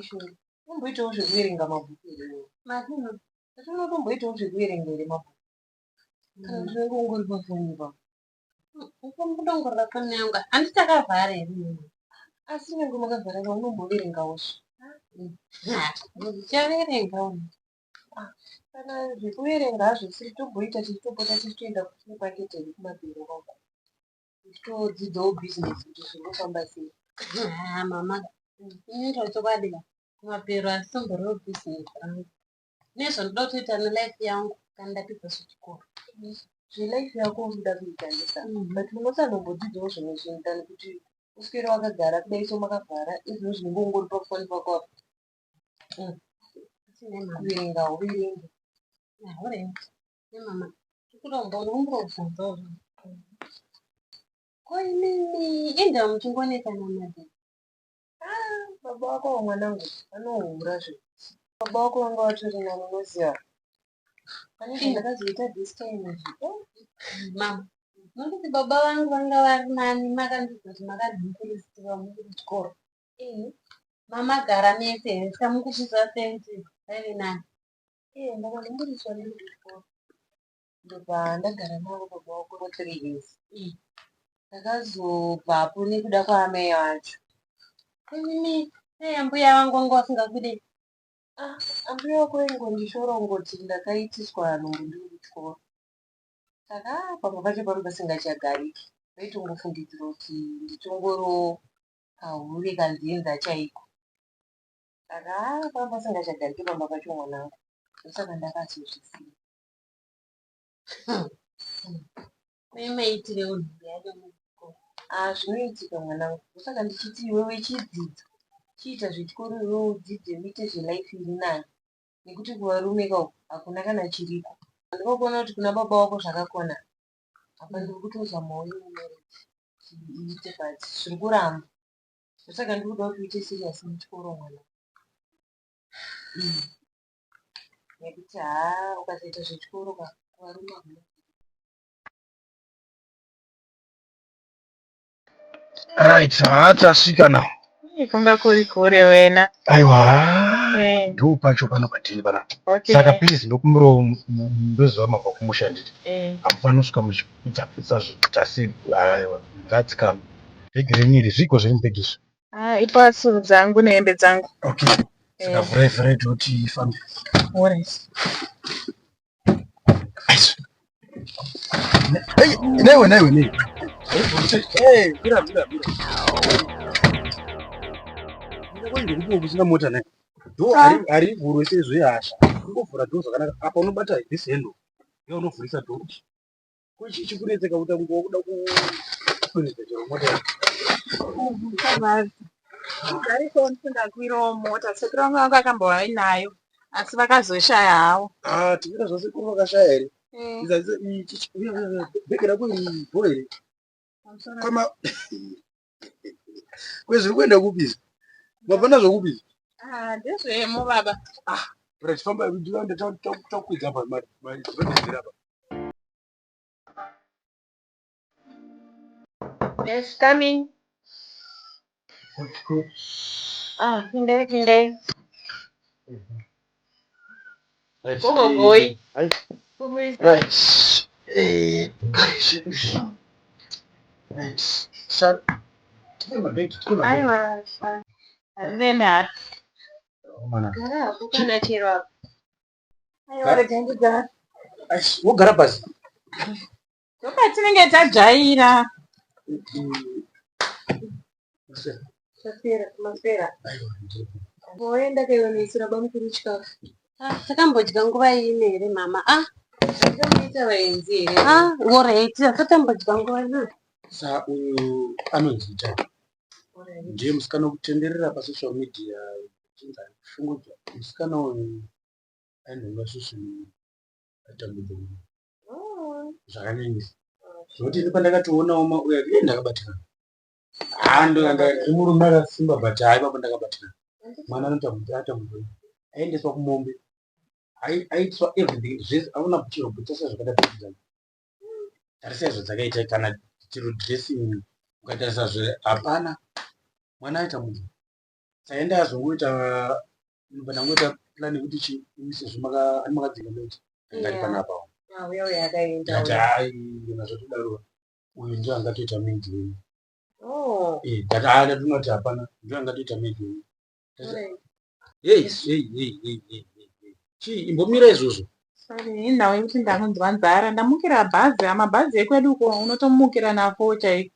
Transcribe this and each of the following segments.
Nhai Shuri, unomboitawo zvekuverenga mabhuku here iwewe? Madini? Asi unotomboitawo zvekuverenga here mabhuku? Kana kuti unenge ungori pafoni ipapo? Kudongorera foni yangu. Handiti takavhara here mama? Asi nyange makavhara ka unomboverengawo zve. Ndichaverenga. Kana zvekuverenga hazvo tisiri tomboita tichitopota tichitoenda kusupermarket here kumabhero kwako. Tichitodzidzawo bhizinesi kuti zviri kufamba sei. Ha mama. Inoita chokwadi ka. Kumabhero asitomboriwo bhizinesi rangu. Nezvandinoda kutoita nelife yangu kana ndapedza zvechikoro. Zvelife yako uri kuda kuita ndisa. But unosanombodzidzawo zvimwe zvinhu than kuti uswere wakagara kudai so makavhara izvozvo zvinenge ungori pafoni pako apo. Asi nhai mama. Kuverenga hauverengi. Alright. Mama. Ndikutombobvunzawo. Ko imimi inda muchingonetsana madheni? Ah, baba wako mwanangu vanohura zve. Baba wako vanga vatori nani unoziva. Pane zvandakazoita this time izvi. Oh, Mama, nokuti baba vangu vanga vari nani makandiudza kuti makanhumburiswa muri kuchikoro. eh, Mamagara mese here saka mukuzviziva sei kuti vaive nani? eh, ndakanhumburiswa ndiri kuchikoro. Ndobva ndagara navo baba wako for 3 years. Ndakazobvapo nekuda kwaamai vacho. Imimi sei ambuya vangu vanga vasingakudei? Ah, ambuya wako ingondishora ungoti ndakaitiswa nhumbu ndiri kuchikoro. Saka ah, pamwe pacho panga pasingachagariki. Vaitongofungidzira kuti nditongoriwo kahure kanzenza chaiko. Saka ah, panga pasingachagariki pamba pacho mwanangu. Ndosaka ndakazozvisiya. Maimaitirewo nhumbu yacho muchikoro. Ah, zvinoitika mwanangu. Ndosaka ndichiti iwewe chidzidza. Chiita zvechikoro iwewe udzidze uite zvelife iri nani. Nekuti kuvarume kauku hakuna kana chiriko. Ndinokuona kuti kuna baba vako zvakakona. Apa ndiri kutozamawo imwe marriage kuti iite but zviri kuramba. Ndosaka ndiri kuda kuti uite serious nechikoro mwana. Nekuti haa ukasaita zvechikoro ka kuvarume hakuna. Right, haa tasvika now. Kumba kuri kure wena. Aiwa, ndo pacho pano patiri panapa. Saka please ndokumbirawo ndoziva mabva kumusha nditi. Hamufaniri kusvika muchiputsa zvekuita sei. Aiwa, that's come. Bhegi renyu iri zviko zviri mubhegi izvi? Ah, ipasuru dzangu nehembe dzangu. Okay. Saka vhurai vhurai toti ifambe. Alright. Aiwa. Hey, newe newe newe. Hey, mira mira mira. Ndikupo kusina mota naye. Door harivhurwe sezvehasha. Ungovhura door zvakanaka. Apa unobata this handle. Ndiyo unovhurisa door. Ko ichi chikunetseka kuti kunge wakuda kuswededza chero mota yako. Gariko ndisingakwirawo mota. Sekuru vangu vanga vakambova inayo. Asi vakazoshaya havo. Ah, tikuita zvasekuru vakashaya here? Ichi uya uya uya. Bhegi rako iri bho here? Kwama kwezviri kuenda kupi izvi? Mapana zvokupi izvi? Ah, ndezvemo baba. Right, famba ndinoenda takwidza apa madhizira apa. Yes, coming. Ah, pindai pindai. Right. Gogoi. Hai. Gogoi. Right. Right. Sir, tipe mabhegi, tipe mabhegi. Aiwa. Then ha. Mana. Gara hako kana chero apa. Aiwa rega ndigare. Aish, wogara pasi. Ndopatinenge tajaira. Maswera, maswera. Aiwa, ndiripo. Waenda kaiwanoisira bamukuru chikafu. Ah, takambodya nguva ine here mama? Ah, Takamuita vaenzi here? ah, alright, takatambodya nguva ino. Sa uyu anonzi Ita. Ndiye musikana wekutenderera pasocial media achinzi ari kushungudzwa. Musikana uyu ainhonga social media aitambudzwa munhu zvakanyanyisa. Zvekuti ini pandakatoonawo mauya iye ndakabatikana. Haa ndiri murume akasimba but haa ipapo ndakabatikana. Mwana anotambudzwa atambudzwa. Aiendeswa kumombe. Aiitiswa everything zvese aona chero bhutsa zvakada bhutsa. Tarisai zvadzakaita kana chero dressing ukatarisa zve hapana mwana aitambudzwa. Saenda azongoita ndangoita plan yekuti chi sezvo makadzinga maiti anga ari panapa. Ah, uya uya akaenda. Ndati hai kana zvatodaro uyu ndiye angatoita maid wenyu. Oh. Eh, ndati hai ndatinoti hapana ndiye angatoita maid wenyu. Hey, hey, hey, hey, hey, hey. Chii imbomira izvozvo. Sorry, inhau yekuti ndakunzwa nzara ndamukira bhazi amabhazi ekwedu uko unotomukira nafo chaiko.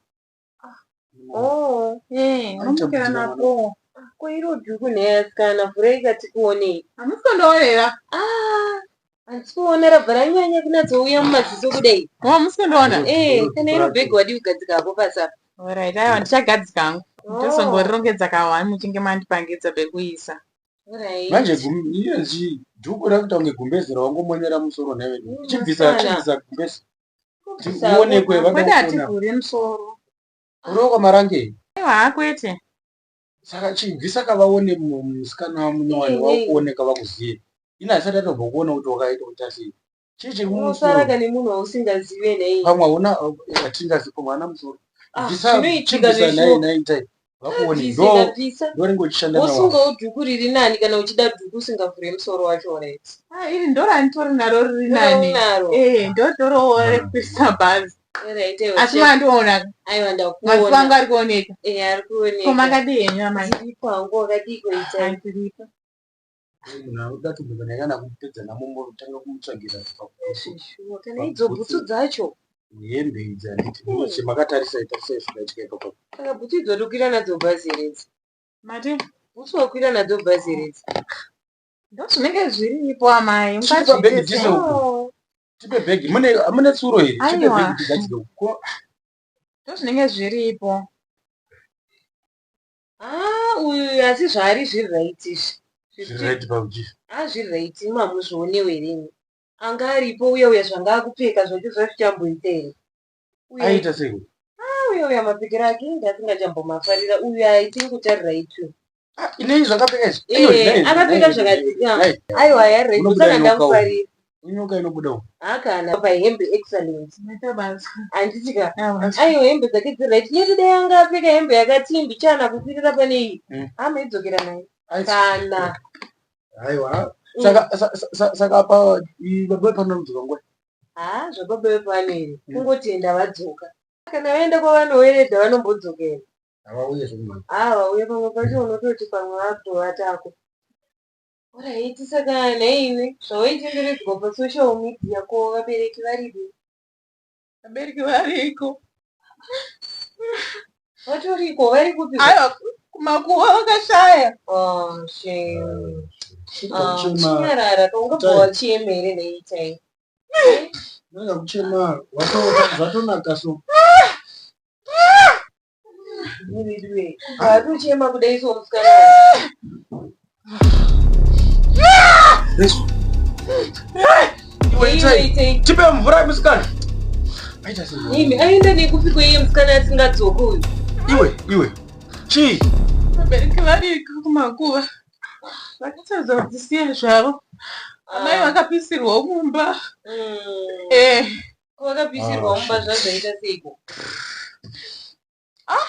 Oh. Eh, unomukira nafo. Ko iro dhuku nhai asikana vhurai katikuonei. Hamusi kundoonera. Ah, handisi kuona rabva ranyanya kunatsouya mumaziso kudai. Oh, hamusi kundoona. Eh, kana iro bhegi wadii kugadzika hako pasi apa. Alright, aiwa ndichagadzika hangu. Oh. Ndozongorirongedza kahwani muchinge mandipangidza pekuisa. Alright. Manje iye dhuku rakuita kunge gumbeze rawangomonera musoro nhai vedu. Chibvisa Masiana. chibvisa gumbeze. Kubvisa Uonekwe hako. Kwete vakakuona. hativhuri musoro. Uroko marange. Aiwa hakwete. Saka chibvisa kavaone musikana munyowani Eh, eh. vakuoneka vakuzive. Ini handisati ndatombokuona kuti wakaita kuita sei. Chii chiri Unosara mumusoro? kane munhu wausingazive nhai. Pamwe hauna hatingazi pamwe haana musoro. Ah, Bvisa zvinoitika chibvisa nhai zveshuwa. nhai itai vakuone Bvise ndo kabvisa. ndoringe uchishanda nawo. Wosungawo dhuku riri nani kana uchida dhuku usingavhure musoro wacho right. Ah, iri ndoranitori naro riri nani. Unaro. Eh, ndotorowo rekuisa bhazi. Alright, aiwa. Asi mandiona. Aiwa Maziso ndakuona. angu ari kuoneka. Eh, ari Ko kuoneka. makadii henyu amai? Ndiripo hangu wakadii kuita. Andiripo. Munhu anoda kumbobva kana kupedza namo motanga kumutsvagira Zveshuwa kana idzo bhutsu dzacho. hembe idzi handiti munozi makatarisa tarisai zvakaitika ipapo. Saka bhutsu idzo tokwira nadzo bhazi here idzi? Mati Bhutsu wakwira nadzo bhazi here idzi? ndozvinenge zviripo amai. Chipa bhegi Ungazviite tise sei? uku. Oh. Tipe bhegi mune mune tsuro here? Tipe Aiwa. bhegi tigadzike uku. Ko Ndozvinenge zviripo. Ah, uyu asi zvaari zviri right izvi. zviri right pauchi. Ah, zviri right mamuzvionewo here imi. Anga aripo uya uya zvanga akupfeka zvacho zvazvichamboita here? Uya Aita sei? uya uya mapfekero ake ndasingachambomafarira. Uyu aiti ngutari right uyu. Ah, inei zvakapfeka izvi? Eh, Iyo, nhai, akapfeka nhai, zvakadzika. nhai. Aiwa ari right Unobuda saka nyoka uyu. ndamufarira. Inyoka inobuda uku. Hakana pa hembe excellent. Maita basa. Handiti ka. Aiwa. Aiwa hembe dzake dziri right. Nyati dai anga apfeka hembe yakati mbichana kukwirira pane iyi. Amaidzokera naye. Ai, Kana. Aiwa. Saka saka apa baba panodzoka nguva. Ha zvababa vepano here. Kungotenda vadzoka. Kana vaenda kwavanoweredha vanombodzokera. Havauye zvekumhanya. Ha vauya pamwe pacho unototi pamwe vakutovatako. Alright saka nhaiwe zvawaitenderedzwa pasocial media ko vabereki varipi? Vabereki variko. Vatoriko vari kupi? Aiwa kumakuva vakashaya. Oh, shame. Ah, Kuchema. chinyarara kaungabva wachema here nhaitai. Ndanga kuchema zvatonaka so. Iwe vari kudai so musikana. Yesu. Iwe Iwe itai. itai. Tipe mvura musikana. Aita sei? Imi aenda nekupi kweiye musikana asingadzoki uyu? Iwe, iwe. Chii? Vabereki variko kumakuva. Vakatadza kudzisiya zvavo. Amai vakapisirwa mumba. Eh, Ko vakapisirwa Ah, mumba shit. zvazvaita seiko?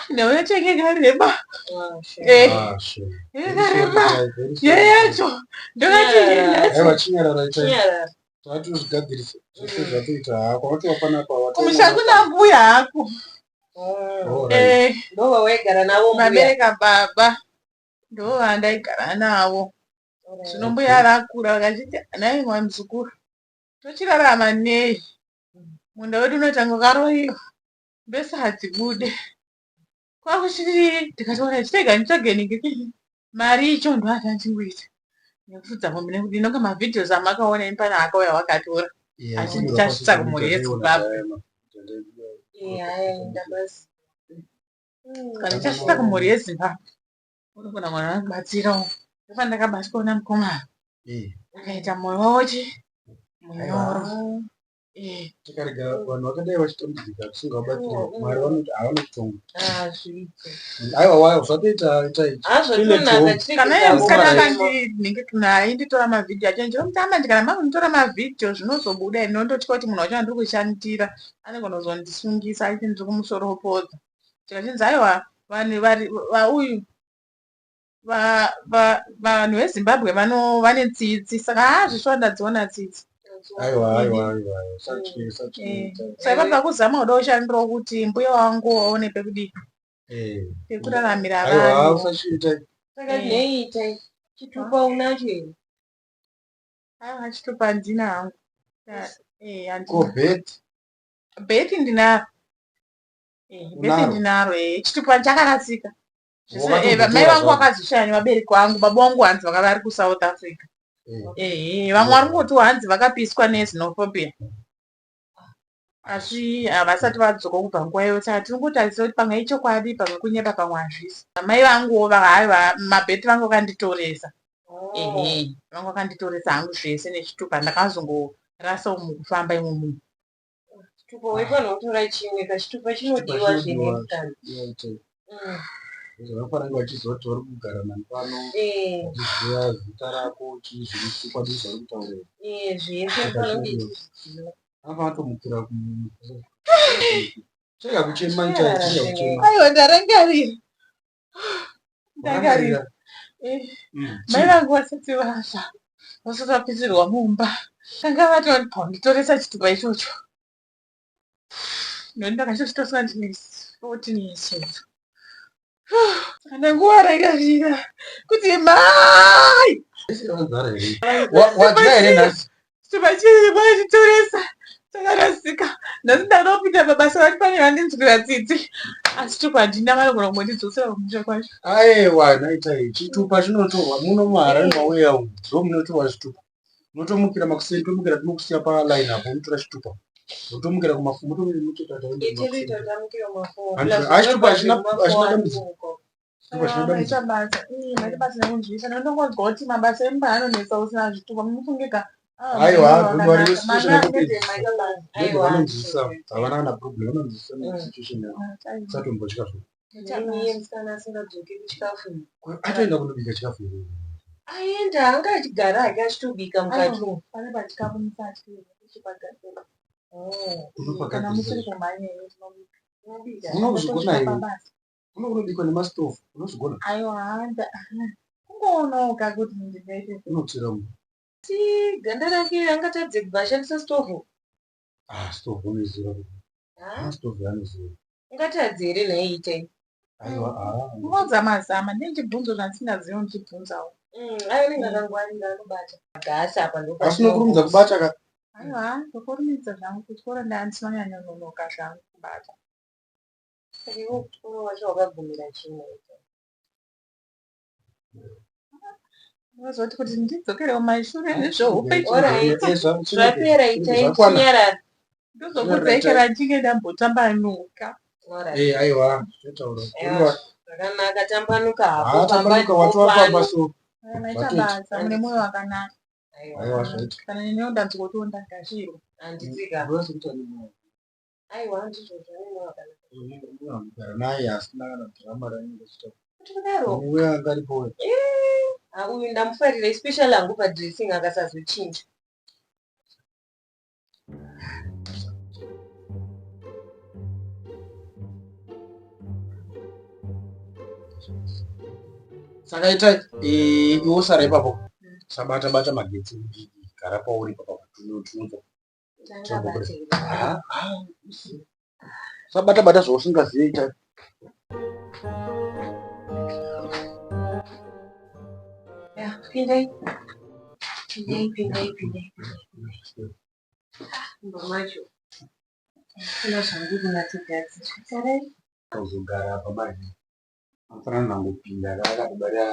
nhau yacho yange yakareba. Ah, shame. Eh, Ah, shit. yakareba. Very sorry. Yeyacho. Ndakati Yeah. Aiwa chinyarara itai. Chinyarara. Tatozvigadzirisa zvese zvatoita hako. Watova panapa watova. kumusha kuna mbuya hako. Oh. Alright. Eh, Ndova waigara navo mbuya. vabereka baba ndo vandaigara navo. Alright. Zvino mbuya vakura vakachiti nhai mwa muzukuru tochirarama nei? Munda wedu unotanga wakaroyiwa mbesa hadzibude. Kwakuchiti ndikati chitega nditsvage nhingi mari icho ndo handichingoita nekufudza mombe nekuti inonga mavhidhios amakaona imi pane akauya vakatora. Yeah, Asi ndichasvitsa kumhuri yeZimbabwe. Eh, aenda basi. Kana ndichasvitsa kumhuri yeZimbabwe unogona mwana vakubatsirawo. Ndopandakabatwa namukomana Eh, akaita mwoyo wavo chi munyoro. Eh, tikarega vanhu vakadai vachitambudzika tisingabatsiri Mwari vanoti havana kutonga. Ah, zviite. Aiwa waya zvatoita itai. Ah, zvatonaka chirege kana iye musikana Alright. akandinhingi ainditora mavhidhiyo acho ndinomuti amanje kana makunditora mavhidhiyo zvinozobuda ndinondotya kuti munhu wacho andiri kushandira anogona kuzondisungisa achiti ndiri kumusoropodza. Tikachinzi aiwa vanhu vari vauyu Vanhu veZimbabwe vane tsitsi, saka haa zvishuwa ndadziona tsitsi. Aiwa, aiwa, aiwa, usatye, usatye. Saka ipapa kuzama kuda kushandirawo kuti mbuya wangu waone pekudii, pekuraramira Aiwa, vanhu. usatye. Saka nei Itai, chitupa unacho here? Aiwa, chitupa handina hangu. Handina. Ko birth? Birth ndinaro. Birth Unaro? ndinaro, chitupa chakarasika. Wakatombotora Mai vangu zvako? vakazvishaya nevabereki vangu, baba vangu hanzi vanga vari kuSouth Africa. Ehe, vamwe vari kungotiwo hanzi vakapiswa nexenophobia, asi havasati vadzoka kubva nguva iyoyo. Saka tiri kungotarisa kuti pamwe ichokwadi, pamwe kunyepa, pamwe hazvisi. Mai vanguwo haiwa, mabirth vangu vakanditoresa. Ehe, vangu vakanditoresa hangu zvese nechitupa, ndakazongorasa mukufamba imomo. Chitupa waifanira kutora chimwe kachitupa, chinodiwa zvenemukana. Vanofanira kunge vachiziva kuti vari kugara nani pano, vachiziva zita rako, chii, zviri chokwadi zvauri kutaura. Zvese unofanira kunge ichizviziva. Anofanira kutomukira. Chega kuchema, Itai, chega kuchema. Aiwa, ndarangarira, ndarangarira. Mai vangu vasati vafa, vasati vapisirwa mumba, vanga vatonditoresa chitupa ichocho, nekuti ndakachozvitoreswa ndine 14 years old. Saka ndangovarangarira kuti mai Wadya here nhasi? Chitupa chiri vachitoresa chakarasika. Nhasi ndada kupinda pabasa, vati pane vandinzwira tsitsi, asi chitupa handina, vanogona kungondidzosera kumusha kwacho. Aiwa, naitai, chitupa chinotorwa muno muHarare mauya umu, ndo munotorwa zvitupa. Unotomukira makuseni, tomukira, tinokusiya paline apo, unotora chitupa, wotomukira kumafumu. Chitupa hachina dambudziko. Chitupa chine dambudziko. Maita basa. Maita basa nekunzwisa. Ndinongonzwa kuti mabasa emba anonetsa usina zvitupa, munofungika. Aiwa, don't worry, situation yekupedza. Maita basa. Ndobva vanonzwisisa, havana kana problem, vanonzwisisa nesituation yako. Usatombotya zvo. Iye musikana asingadzoki kuchikafu. Atoenda kundobika chikafu here? Aenda, anga achigara hake achitobika mukati umu. Pane pachikafu musatyi, chipagadzira. Kana Unopagadzirisa. musiri kumhanya imi, tinobika. Unobika. Unozvigona Tatosvika here? pabasa. Uno kunobikwa nemasitofu, unozvigona? Aiwa, kungoonawo kuti ndingaite. Unotsvira munhu. Asi ganda rake angatadze kubva ashandisa stovhu? Ah, stofu unoziva. Ah, stofu anoziva. Ungatadze here nhai Itai? Aiwa, ah. Kungozama zama, ndinechibvunzo zvandisingazivi, ndichibvunzawo. Aiwa, anenge akangwarira, anobata gasi apa. Asi unokurumidza kubata ka? Aiwa, ndokurumidza zvangu. Kuchikoro ndandinonyanyononoka zvangu kubata. Saka iwe kuchikoro wacho wakagumira chimwe? Unozoti kuti ndidzokerewo mashure nezveupenyu. Alright. Zvapera Itai, Zvakwana. chinyarara. Ndozokudzai kana ndichinge ndambotambanuka. Alright. Aiwa, totaura. Aiwa, zvakanaka, tambanuka hako. Ah, tambanuka, watova pamba so. Maita Zvatoti. basa, mune mwoyo wakanaka. Aiwa, zvaita. Kana neniwo ndanzwa kuti ndagashirwa. Handitsika. Unoziva kuti ane mwoyo. Aiwa, ndizvo zvane mwoyo wakanaka. Unogara naye asina kana dhirama raanenge achiita. Kuti kudaro? Uya anga aripo uya. Ah, uyu ndamufarira, especially hangu padressing, akasazochinja. Saka Itai, iwe usara ipapo, usabata bata magetsi, gara pauri ipapo. Tunoto usabata bata zvausingazivi, Itai. Ya, pindai. Pindai, pindai, pindai. Mumba macho. Kuna zvangu kunyatsogadzira. Tarai. Kuzogara apa manje anofanira nangopinda akatobata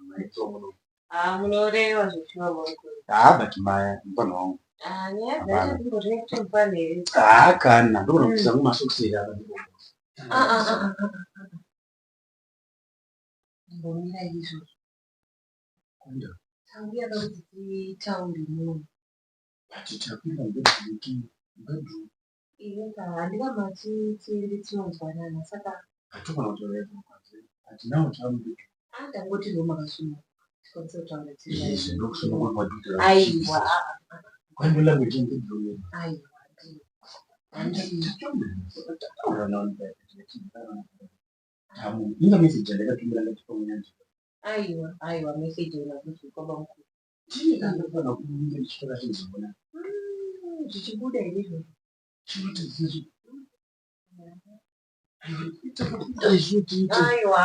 maitso muno. Ah, munoreva zvechiva mukuru. Haa, but maya mufana wangu. Ah, nyaya dzacho dzimboringe kuti mufana here? Haa, kana ndogona kupisa mumasokisi here apa? Ah, ah, ah, ah, ah. Mbomira izvozvo. Kunda. Tauya kakuti titaure muno. But tapinda mubedroom, mubedroom. Iwe handina mati tiende tinonzwanana, saka Hatogona kutaura izvo panze, but now taamubedroom. Ah, ndangoti ndo makasununguka tikwanise kutaura tiri. Izvi ndokusununguka kwadhokotera. Aiwa, ah, ah. Kwando language yemubedroom yedu. Aiwa, handi. Taura nawo. Inga message yandakatumira ndati pamwe nyanzvi. Aiwa, aiwa message haina kuzikwa bamukuru. Chii chandinofanira kunge ndichitora chinzoona? Zvichibuda here izvozvo? Chinoti Aiwa,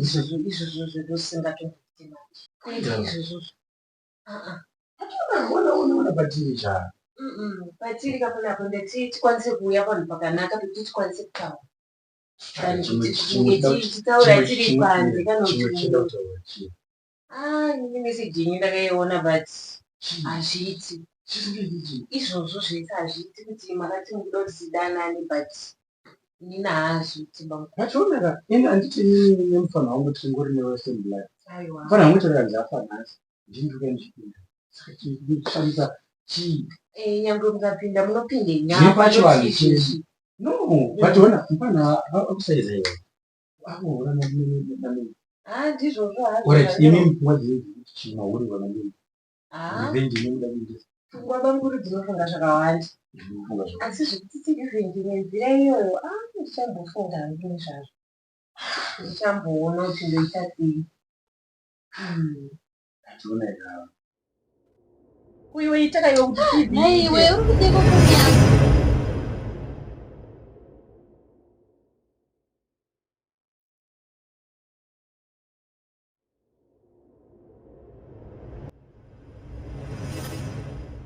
izvozvo izvozvo zvotosingatomboiti manje. Kuita izvozvo. Ah ah. Ona patiri cha. Patiri kapanapo ndati tikwanise kuuya panhu pakanaka pekuti tikwanise kutaura. Than kuti tinge tichitaura tiri panze kana kuti Ah, ini message yenyu ndakaiona but hazviiti. Izvozvo zvese hazviiti kuti makati mukuda kuti tidanane but inini haazviiti bamukuru. Vachionaka ini handiti inini nemufana wangu tingori newe same blood. Aiwa. Mufana wangu chero kanzi afa nhasi ndini ndikuya ndichipinda. Saka chinoshamisa chii? Eh, nyangwe mukapinda munopinde Zviri nyama pachivanhu not chedu. izvozvi. No, but ona mufana akusaiza iwe. Akuhura namimi. Ah, ndizvozvo hazvo. Alright, zvandino- imi pfungwa dzenyu dzekuti chii mahurirwa namimi. Ah, Revenge inoda kuita pfungwa bamukuru dzinofunga zvakawanda. zvinofunga zvakawanda. Asi zvekuti tirevenge nenzira iyoyo, ah, ndichambofunga hangu nezvazvo. Ndichamboona kuti ndoita sei. Hationa ikawa. Kuiwe itaka iwe kuti TV. Nhai iwe uri kudeko foni yangu.